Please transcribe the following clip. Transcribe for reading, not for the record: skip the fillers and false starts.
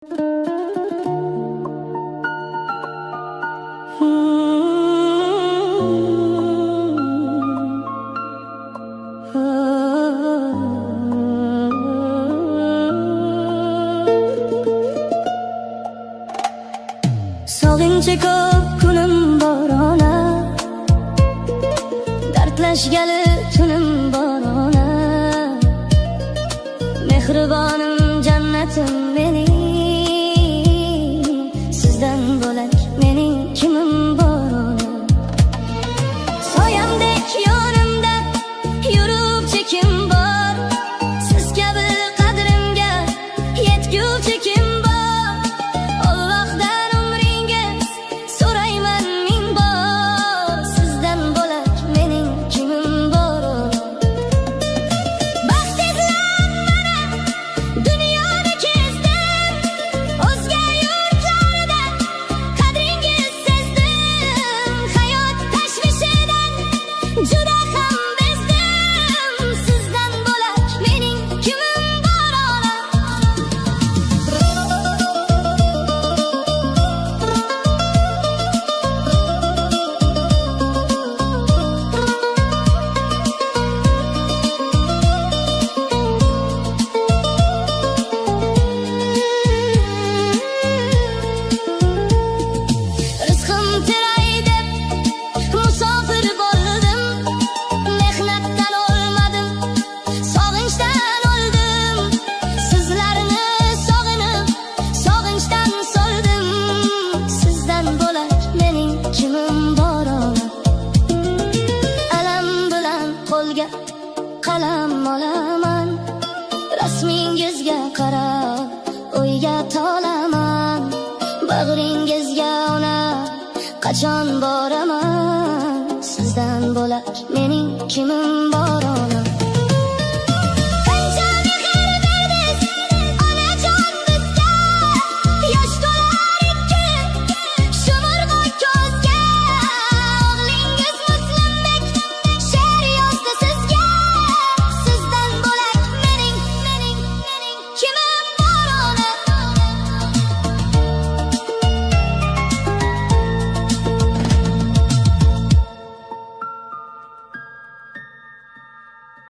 Sog'inchi ko'p kunim bor ona, dardlashgali tunim bor ona. Mehribonim, jannatim mening, sizdan bo'lak mening kimim bor ona. Soyamdek yonimda yuruvchi kim bor, siz kabi qadrimga yetguvchi kim bor. Allohdan umringiz so'rayman ming bor, sizdan bo'lak mening kimim bor ona. Baxt izlab mana dunyoni kezdim, o'zga yurtlarda qadringiz sezdim. Hayot tashvishidan juda ham bezdim, sizdan bo'lak mening kimim bor ona. Rizqim teray deb musofir bo'ldim, mehnatdan o'lmadim, sog'inchdan o'ldim. Sizlarni sog'inib, sog'inchdan so'ldim, sizdan bo'lak mening kimim bor ona. Alam bilan qo'lga qalam olaman, rasmingizga qarab o'yga tolaman. Bag'ringizga ona qachon boraman, sizdan bo'lak mening kimim bor ona.